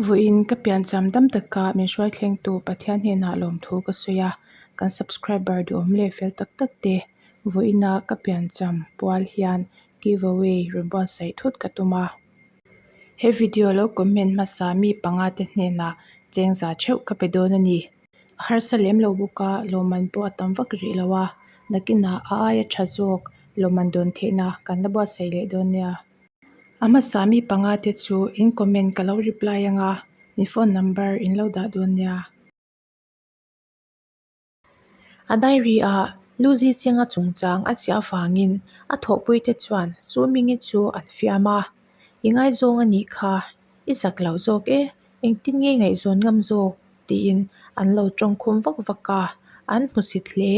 Vawiin ka piancham dam taka min hruai thlengtu Pathian hnenah lawmthu ka sawi a, kan subscriber duhawm leh fel tak tak te vawiina ka piancham pual hian give away rawn buatsaih thut ka tum a. He video lo comment hmasa mi panga te hnenah chengza theuh ka pe dawn a ni. A harsa lem lo bawk a, lawmman pawh a tam vak rih lo a, nakinah a aia tha zawk lawmman dawn theihna kan la buatsaih leh dawn nia. A hmasa mi panga te chu in comment ka lo reply anga in phone number in lo dah dawn nia. A diary ah Luzi Chenga chungchang a ziah avangin a thawhpui te chuan Sumingi chu an fiam a, I ngaizawng a nih kha, i zak lo zawk e, engtin nge ngaihzawn ngam zawk? tiin an lo tawngkhum vak vak a, an hmusit hle.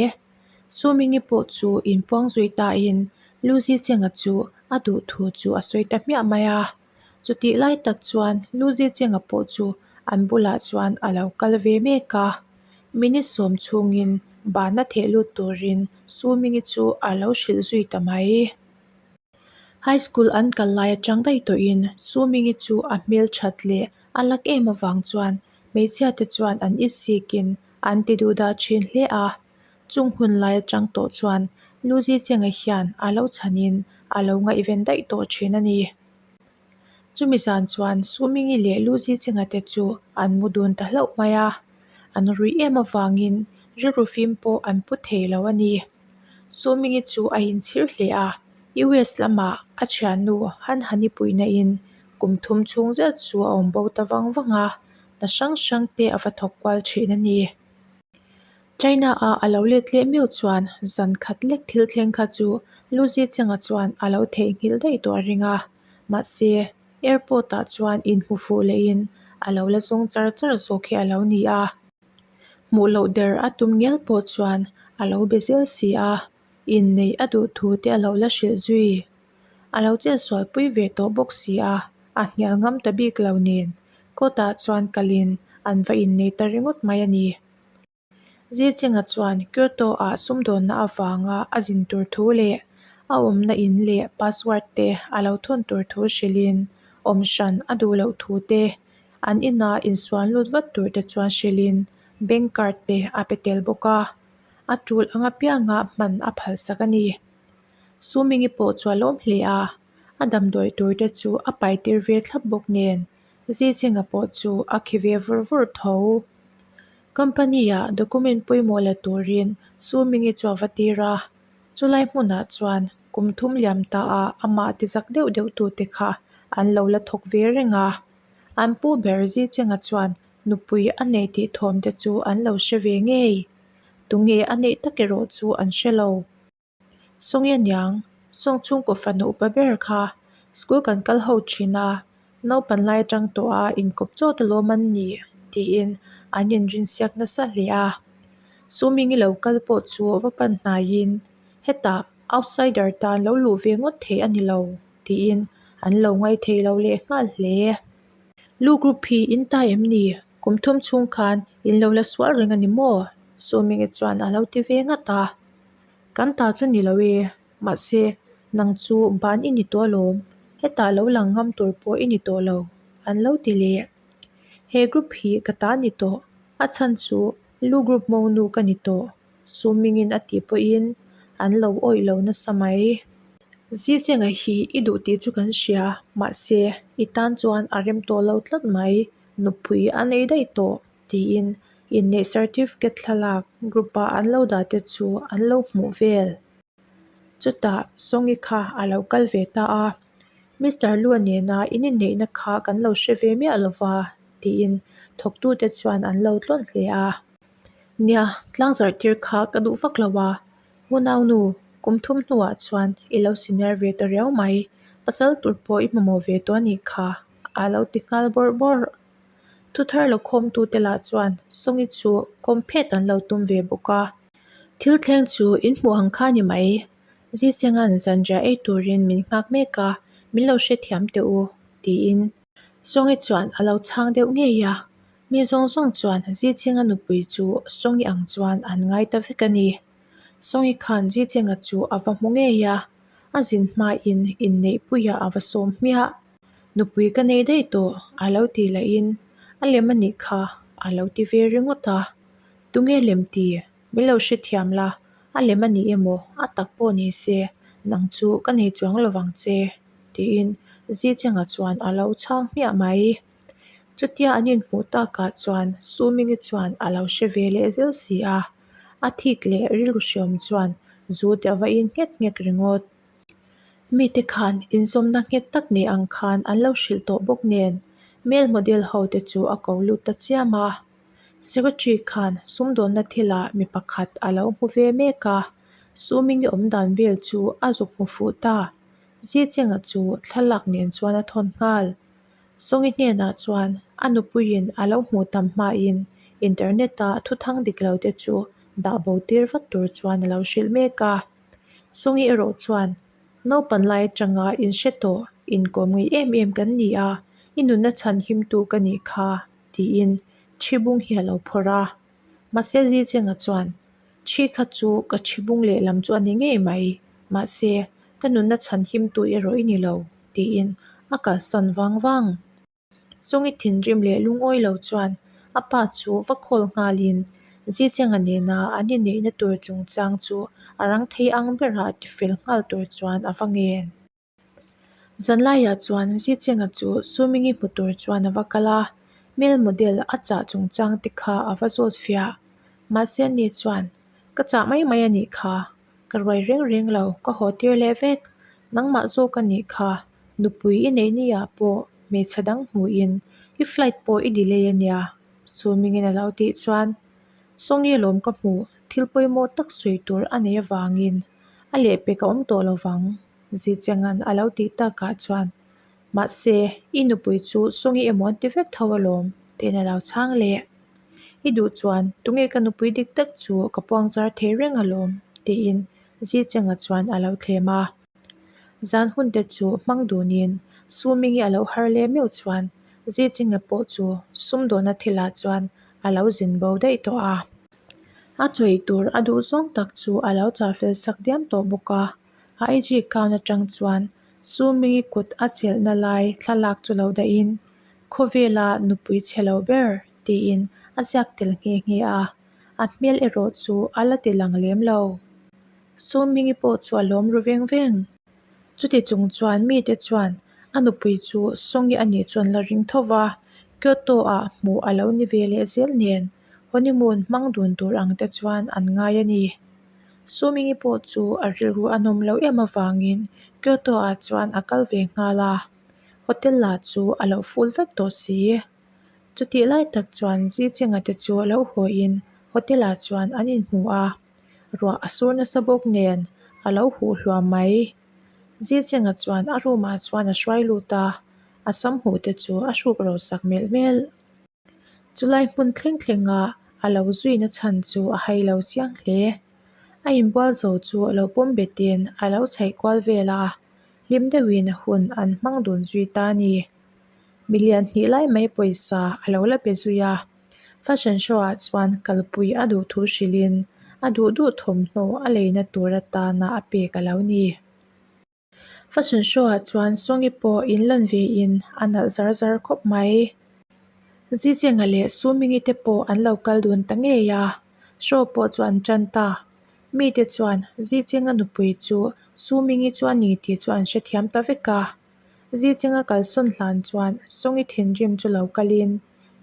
Sumingi pawh chu inpuang zui tain Luzi Chenga chu a duh thu chu a sawi ta hmiah mai a. Chutih lai tak chuan Luzi Chenga pawh chu an bulah chuan a lo kal ve mek a. Minute sawm chhungin bana theh lut turin Sumingi chu a lo hrilh zui ta mai. High school an kal lai atang daih tawhin Sumingi chu a hmel that leh a lak em avang chuan hmeichhia te chuan an insikin an ti duh dah thin hle a. Chung hun lai atang tawh chuan Luzi Chenga hian a lo chhanin a lo ngaihven daih tawh thin a ni. Chumi zan chuan Sumingi leh Luzi Chenga te chu an mu dun ta hlauh mai a, an ruih em avangin rilru fim pawh an pu thei lo a ni. Sumingi chu a inchhir hle a, US lamah a thiannu Han Hani puihna in kum thum chhung zet chu a awm bo ta vang vang a, hna hrang hrang te a va thawk kual thin a ni. China a a lo let leh meuh chuan zan khat lek thil thleng kha chu Luzi Chenga chuan a lo theihnghilh daih tawh a ring a, mahse airport ah chuan inhmu fuh lehin a lo la zawng char char zawk hi a lo ni a. Hmuh loh der a tum ngial pawh chuan a lo be zel si a, inneih a duh thu te a lo la hrilh zui. A lo chetsual pui ve tawh bawk si a, a hnial ngam ta bik lo nen court ah chuan kalin an va innei ta ringawt mai a ni. Zichinga chuan Kyoto ah sumdawnna avanga a zin tur thu leh a awmna in leh password te a lo thawn tur thu hrilhin awm hran a duh loh thu te An inah insuan lut vat tur te chuan hrilhin bank card te a pe tel bawk a, a tul ang apianga hman a phalsak a ni. Sumingi pawh chu a lawm hle a, a damdawi tur te chu a pai tir ve thlap bawk nen Zichinga pawh chu a khi ve vur vur tho. Company ah document pawimawh la turin Sumingi chu a va tir a, chulai hmunah chuan kum thum liam ta ah amah ti zak deuh deuh tute kha an lo la thawk ve reng a. An pu ber Zichenga chuan nupui a nei tih thawm te chu an lo hre ve ngei. Tunge a neih tak erawh chu an hre lo. Sawnge niang, Sawng chhungkaw fanu upa ber kha school kan kal ho thin a, naupan lai atang tawh a inkawp chawt alawm an ni tiin an inrinsiak nasa hle a. Sumingi lo kal pawh chu va pan hnaiin hetah outsider tan lo luh ve ngawt thei a ni lo. tiin an lo ngaih theih loh leh nghal hle. Lu group hi in ta em ni? Kum thum chhung khan in lo la sual reng a ni maw? Sumingi chuan a lo ti ve ngat a. Kan ta chu ni lo e, mahse nang chu ban i ni tawh alawm, hetah lo lang ngam tur pawh i ni tawh lo, an lo ti leh. He group hi ka ta ni tawh, a chhan chu Lu group monu ka ni tawh. Sumingin a tih pawhin an lo awih lo nasa mai. Zichenga hi i duh tih chu kan hria, mahse i tan chuan a rem tawh lo tlat mai, nupui a nei daih tawh tiin inneih certificate thlalak group ah an lo dah te chu an lo hmuh vel. Chutah Songi kha a lo kal ve ta a, Mister Lua nena in inneihna kha kan lo hre ve miah lova tiin thawktute chuan an lo tlawn hle a. Nia, tlangzarh tir kha ka duh vak lo a, Unaunu, kum thum hnuah chuan i lo senior ve ta riau mai, pasal tur pawh i hmamawh ve tawh a nih kha, a lo ti nghal bawrh bawrh. Thuthar la khawmtute lah chuan Songi chu kawm phet an lo tum ve bawk a. Thil thleng chu in hmuh ang kha a ni mai, Zichenga'n zanriah ei turin min nghak mek a, min lo hrethiam teh u, tiin. Songi chuan a lo chhang deuh ngei a, Mi zawng zawng chuan Zichenga nupui chu Songi ang chuan an ngai ta vek a ni. Songi khan Zichenga chu a va hmu ngei a, a zin hmain inneihpuiah a va sawm hmiah. Nupui ka nei daih tawh a lo ti lahin. A lem a nih kha, a lo ti ve ringawt a. Tunge lem ti? Min lo hrethiam la, a lem a ni emaw, a tak pawh ni se, nang chu ka nei chuang lo vang che, tiin Zicheng-a chuan a lo chhang hmiah mai. Chutia an inhmuh takah chuan Sumingi chuan a lo hre ve leh zel si a, a thik leh rilru hreawm chuan zu te a va in nghet nghet ringawt. Mite khan inzawmna nghet tak nei ang khan an lo hrilh tawh bawk nen, male model ho te chu a ko lut ta chiam a. Secretary khan sumdawnna thilah mi pakhat a lo hmu ve mek a, Sumingi awm dan vel chu a zuk hmu fuh ta. Zicheng-a chu thlalak nen chuan a thawn nghal. Songi hnenah chuan a nupuiin a lo hmuh tam hmain internet-a thuthang dik lo te chu dah bo tir vat tur chuan a lo hrilh mek a. Songi erawh chuan, Naupan lai atanga inhre tawh, inkawm ngei em em kan ni a, i nunna chhan himtu ka nih kha, tiin Chhibung hi a lo phawrh a. Mahse Zichenga chuan, Chhi kha chu ka chhibung lehlam chu a ni ngei mai, mahse ka nunna chhan himtu erawh i ni lo, tiin a kalsan vang vang. Songi thinrim leh lungawi lo chuan a pa chu va call nghalin Zichenga nena an inneihna tur chungchang chu a rang thei ang berah tifel nghal tur chuan a va ngen. Zanlaiah chuan Zichenga chu Sumingi hmu tur chuan a va kal a, male model a chah chungchang te kha a va zawt fiah. Mahse ani chuan, Ka chah mai mai a nih kha, ka ruai reng reng lo, ka haw tir leh vek. Nangmah zawk a nih kha, nupui i neih ni ah pawh hmeichhe dang hmuhin i flight pawh i delay a nia, Sumingin a lo tih chuan, Sawngi lawm ka hmuh, thil pawimawh tak sawi tur a nei avangin a lehpek a awm tawh lo vang. Zichenga'n a lo tih takah chuan, Mahse, i nupui chu Songi emaw an ti vek tho alawm, tiin a lo chhang leh. I duh chuan tunge ka nupui dik tak chu ka puang zar thei reng alawm, tiin Zichenga chuan a lo thlem a. Zan hun te chu hmang dunin Sumingi a lo har leh meuh chuan Zichenga pawh chu sumdawhna thilah chuan a lo zin bo daih tawh a. A chawi tur a duh zawng tak chu a lo chah fel sak diam tawh bawk a. A IG account atang chuan Sumingi kut a chelhna lai thlalak chu lo dahin, Khawvela nupui chhe lo ber tiin a ziak tel nghe nghe a, a hmel erawh chu a la ti lang lem lo. Sumingi pawh chu a lawm ru veng veng. Chuti chung chuan mite chuan a nupui chu Songi a nih chuan la ring tho va, Kyoto-ah hmuh a lo ni ve leh zel nen honeymoon hmang dun tur ang te chuan an ngai a ni. Sumingi pawh chu a rilru a nawm loh em avangin Kyoto-ah chuan a kal ve nghal a, hotel lah chu a lo full vek tawh si. Chutih lai tak chuan Zichenga te chu a lo hawiin hotel-ah chuan an inhmu a, ruah a sur nasa bawk nen a lo huh hluam mai. Zichenga chuan a room-ah chuan a hruai lut a, a sam huh te chu a hruk ro sak melh melh. Chulai hmun thleng thlenga a lo zuina chhan chu a hai lo chiang hle. A inbual zo chu a lo pawm betin a lo chhaih kual vel a, hlim deuhin hun an hmang dun zui ta a ni. Milian hnih lai mai pawisa a lo la pe zui a, fashion show ah chuan kalpui a duh thu hrilhin a duh duh thawmhnaw a leina tur atana a pek a lo ni. Fashion show ah chuan Songi pawh in lan ve in a nalh zar zar khawp mai. Zichenga leh Sumingi te pawh an lo kal dun ta ngei a, show pawh chu an tan ta. Mite chuan Zichenga nupui chu Sumingi chu a ni tih chu an hrethiam ta vek a. Zichenga kalsawn hlan chuan Songi thinrim chu lo kalin,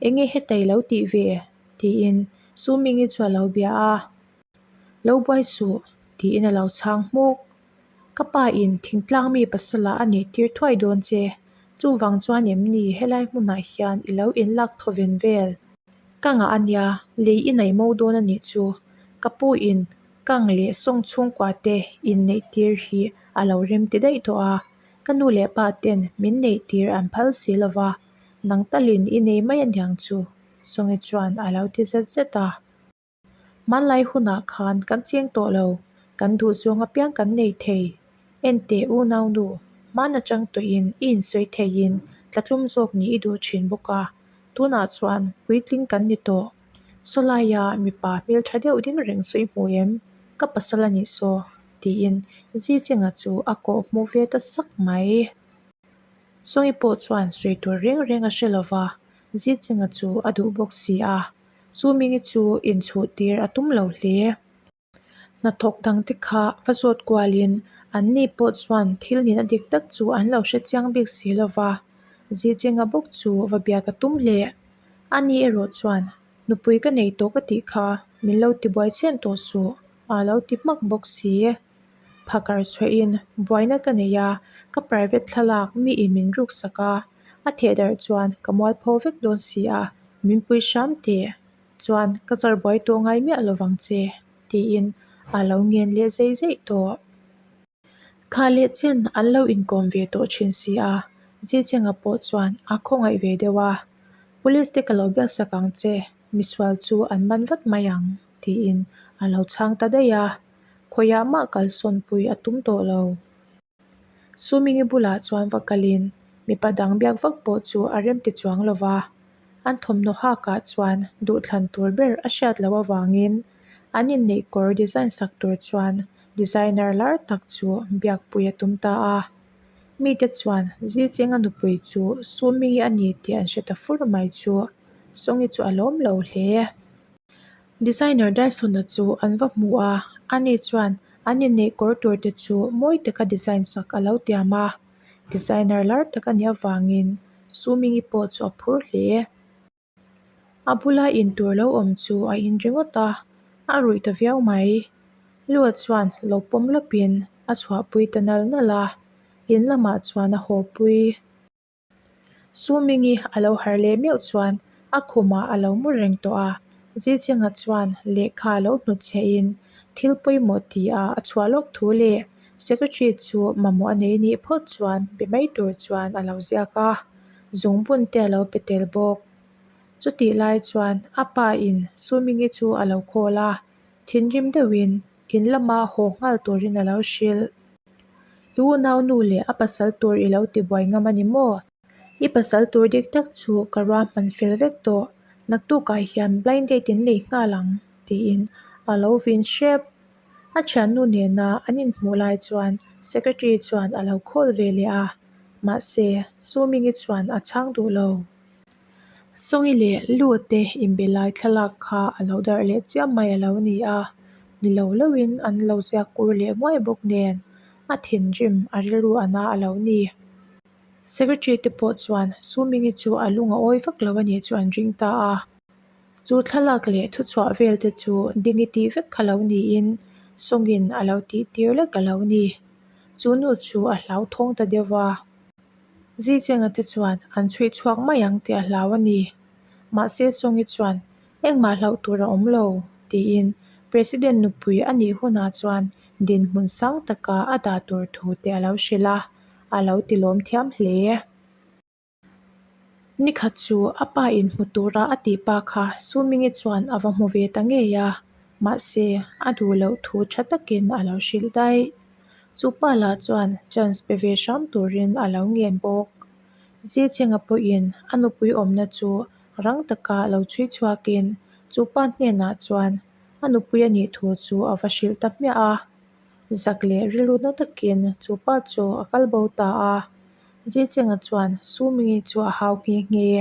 Enge heta i lo tih ve? tiin Sumingi chu a lo bia a. Lo buai suh, tiin a lo chhang hmuk. Ka pa in thingtlang mi pasala a neih tir thuai dawn che, chuvang chuan em ni helai hmunah hian i lo inlak thaw ven vel? Ka ngah a nia, lei i nei mo dawn a nih chu. Ka pu in kang leh sawng chhungkua te inneih tir hi a lo rem ti daih tawh a, ka nu leh pa ten min neih tir an phal si lo va, nang talin i nei mai aniang chu, Sawngi chuan a lo ti zet zet a. Hmanlai hunah khan kan cheng tawh lo, kan duh zawng apiang kan nei thei. Enteh unau nu, hman atang tawhin i insawi theiin tlatlum zawk nih i duh thin bawk a, tunah chuan puitling kan ni tawh. Sawlaia mipa hmeltha deuh ding reng sawi hmu em? Ka pasal a nih saw, tiin Zichenga chu a kawh hmu ve ta sak mai. Sawi pawh chuan sawi tur reng reng a hre lo va. Zichenga chu a duh bawk si a, Sumingi chu inchhuh tir a tum lo hle. Hnathawk dangte kha va zawt kualin anni pawh chuan thil nihna dik tak chu an lo hre chiang bik si lo va, Zichenga bawk chu va biak a tum hle. Ani erawh chuan, Nupui ka nei tawh ka tih kha min lo tibuai chhen tawh suh, a lo ti hmak bawk si. Phakar chhuahin buaina ka nei a, ka private thlalak miin min ruksak a, a thehdarh chuan ka mualpho vek dawn si a, min pui hram teh chuan ka char buai tawh ngai miah lovang che, tiin a lo ngen leh zei zeih tawh. Kha leh chen an lo inkawm ve tawh thin si a, Zichenga pawh chuan a khawngaih ve deuh a, Police te ka lo biaksak ang che, misual chu an man vat mai ang, tiin a lo chhang ta daih a, khawiah mah kalsawnpui a tum tawh lo. Sumingi bulah chuan va kalin mipa dang biak vak pawh chu a rem ti chuang lo va, an thawmhnaw hakah chuan duhthlan tur ber a hriat loh avangin an inneih kawr design sak tur chuan designer lar tak chu biakpui a tum ta a. Mite chuan Zichenga nupui chu Sumingi a ni tih an hre ta fur mai chu Sawngi chu a lawm lo hle. Designer Dyson-a chu an va hmu a, ani chuan an inneih kawr tur te chu mawi taka design sak a lo tiam a, designer lar tak a nih avangin Sumingi pawh chu a phur hle. A bula in tur lo awm chu a in ringawt a, a ruih ta viau mai. Lua chuan lo pawm lawpin a chhuahpui ta nal nal a, in lamah chuan a hawpui. Sumingi a lo harh leh meuh chuan a khumah a lo mu reng tawh a, Zichenga chuan lehkha a lo hnutchhehin thil pawimawh ti a a chhuah lawk thu leh secretary chu mamawh a nei nih phawt chuan be mai tur chuan a lo ziak a, zungbun te a lo pe tel bawk. Chutih lai chuan a pa in Sumingi chu a lo call a, thinrim deuhin in lama haw nghal turin a lo hrilh. I unau nu leh a pasal tur i lo ti buai ngam a ni maw? I pasal tur dik tak chu ka ruahman fel vek tawh, naktukah hian blind date in nei nghal ang tiin a lo vin hrep. A thiannu nena an inhmuh lai chuan secretary chuan a lo call ve leh a, mahse Sumingi chuan a chhang duh lo. Sawngi leh Lu te inbe lai thlalak kha a lo darh leh chiam mai a lo ni a, ni lo loin an lo ziak kur leh nguai bawk nen a thinrim a rilru a na a lo ni. Secretary te pawh chuan Sumingi chu a lung a awi vak lo a nih chu an ring ta a, chu thlalak leh thuchhuah vel te chu dingi tih vek kha lo niin Sawngin a lo tih tir lek a lo ni. Chu nu chu a hlauthawng ta deuh va. Zichenga te chuan an chhuih chhuak mai ang tih a hlau a ni. Mahse Songi chuan engmah hlauh tur a awm lo tiin President nupui a nih hunah chuan dinhmun sang taka a dah tur thu te a lo hrilh a, a lo ti lawm thiam hle. Nikhat chu a pa in hmu tura a tih pa kha Sumingi chuan a va hmu ve ta ngei a, mahse a duh loh thu tha takin a lo hrilh daih. Chu pa lah chuan chance pe ve hram turin a lo ngen bawk. Zichenga pawhin a nupui awmna chu rang taka lo chhui chhuakin chu pa hnenah chuan a nupui a nih thu chu a va hrilh ta hmiah a. Zak leh rilru na takin chu pa chu a kal bo ta a. Zichenga chuan Sumingi chu a hau nghe nghe.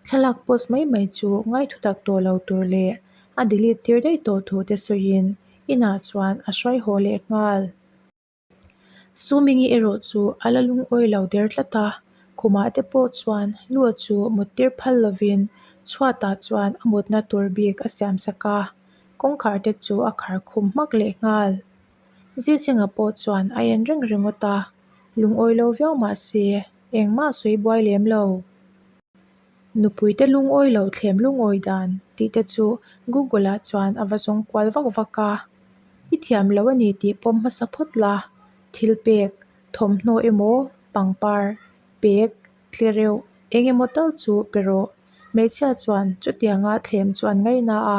Thlalak post mai mai chu ngaithu tak tawh lo tur leh a delete tir daih tawh thu te sawiin inah chuan a hruai haw leh nghal. Sumingi erawh chu a la lungawi lo der tlat a, khumah te pawh chuan Lua chu mut tir phal lovin chhuatah chuan a mutna tur bik a siam sak a, kawngkhar te chu a khar khum hmak leh nghal. Zichinga pawh chuan a en reng ringawt a, lungawi lo viau mah se engmah sawi buai lem lo. Nupuite lungawi loh thlem lungawi dan tih te chu Google ah chuan a va zawng kual vak vak a, I thiam lo a ni tih pawm hmasa phawt la, thil pek, thawmhnaw emaw, pangpar, pek, tlereuh eng emaw tal chu pe rawh. Hmeichhia chuan chutianga thlem chu an ngaina a,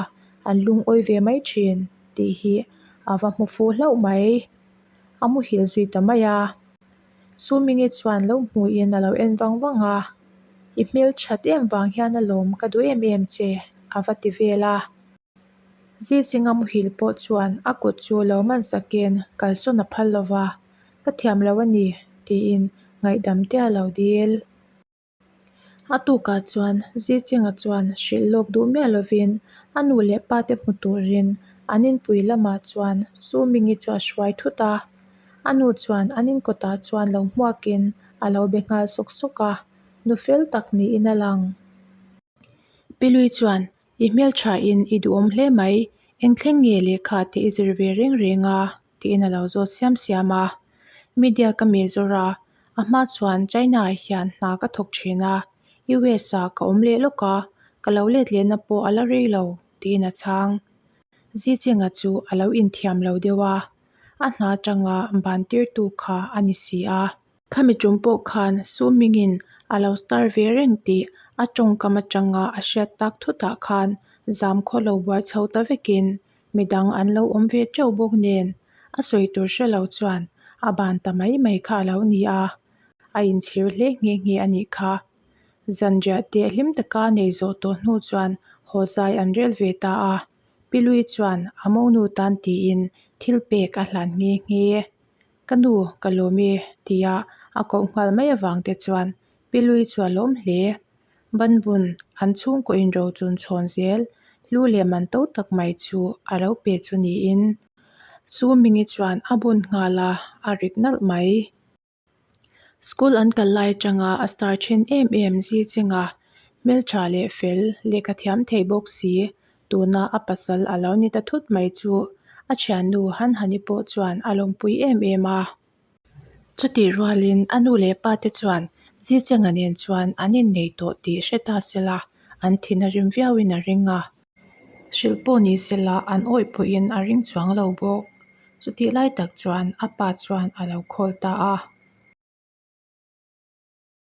an lungawi ve mai thin tih hi a va hmu fuh hlauh mai. A muhil zui ta mai a. Sumingi chuan lo hmuhin a lo en vang vang a, I hmel that em vang hian alawm ka duh em em che, a va ti vel a. Zichinga muhil pawh chuan a kut chu lo man sakin kalsawn a phal lo va, Ka thiam lo a ni, tiin ngaihdam te a lo dil. A tukah chuan Zichinga chuan hrilh lawk duh miah lovin a nu leh pa te hmu turin an inpui lamah chuan Sumingi chu a hruai thut a. A nu chuan an inkawtah chuan lo hmuakin a lo be nghal sawk sawk a, nu fel tak niin a lang. Pilui chuan, I hmelthain i duhawm hle mai, eng thleng nge lehkha te i zir ve reng reng a? tiin a lo zawt siam siam a. Media ka meh zawr a, a hma chuan China ah hian hna ka thawk thin a, US ah ka awm leh lawk a, ka lo let lehna pawh a la rei lo, tiin a chhang. Zichinga chu a lo inthiam lo deuh a, a hna atanga ban tirtu kha a ni si a. Khami tum pawh khan Sumingin a lo star ve reng tih a tawngkam atanga a hriat tak thutah khan zam khaw lo buai chho ta vekin midang an lo awm ve teuh bawk nen a sawi tur hre lo chuan a ban ta mai mai kha a lo ni a, a inchhir hle nghe nghe a nih kha. Zanriah teh hlim taka nei zawh tawh hnu chuan haw zai an rel ve ta a, Pi Lui chuan a monu tan tiin thil pek a hlan nghe nghe. Ka nu, ka lawm e, tia a koh nghal mai avang te chuan Pi Lui chu a lawm hle. Banbun, an chhungkaw inro chun chhawn zel, hlu leh man to tak mai chu a lo pe chu niin Sumingi chuan a bun nghal a, a rit nalh mai. School an kal lai atanga a star thin em em zi chinga hmeltha leh fel lehkha thiam thei bawk si tuna a pasal a lo ni ta thut mai chu a thiannu Han Hani pawh chuan a lawmpui em em a. Chutih rualin a nu leh pa te chuan zi chinga nen chuan an innei tawh tih hre ta sela an thin a rim viauin a ring a. Hrilh pawh ni sela an awih pawhin a ring chuang lo bawk. Chutih lai tak chuan a pa chuan a lo call ta a.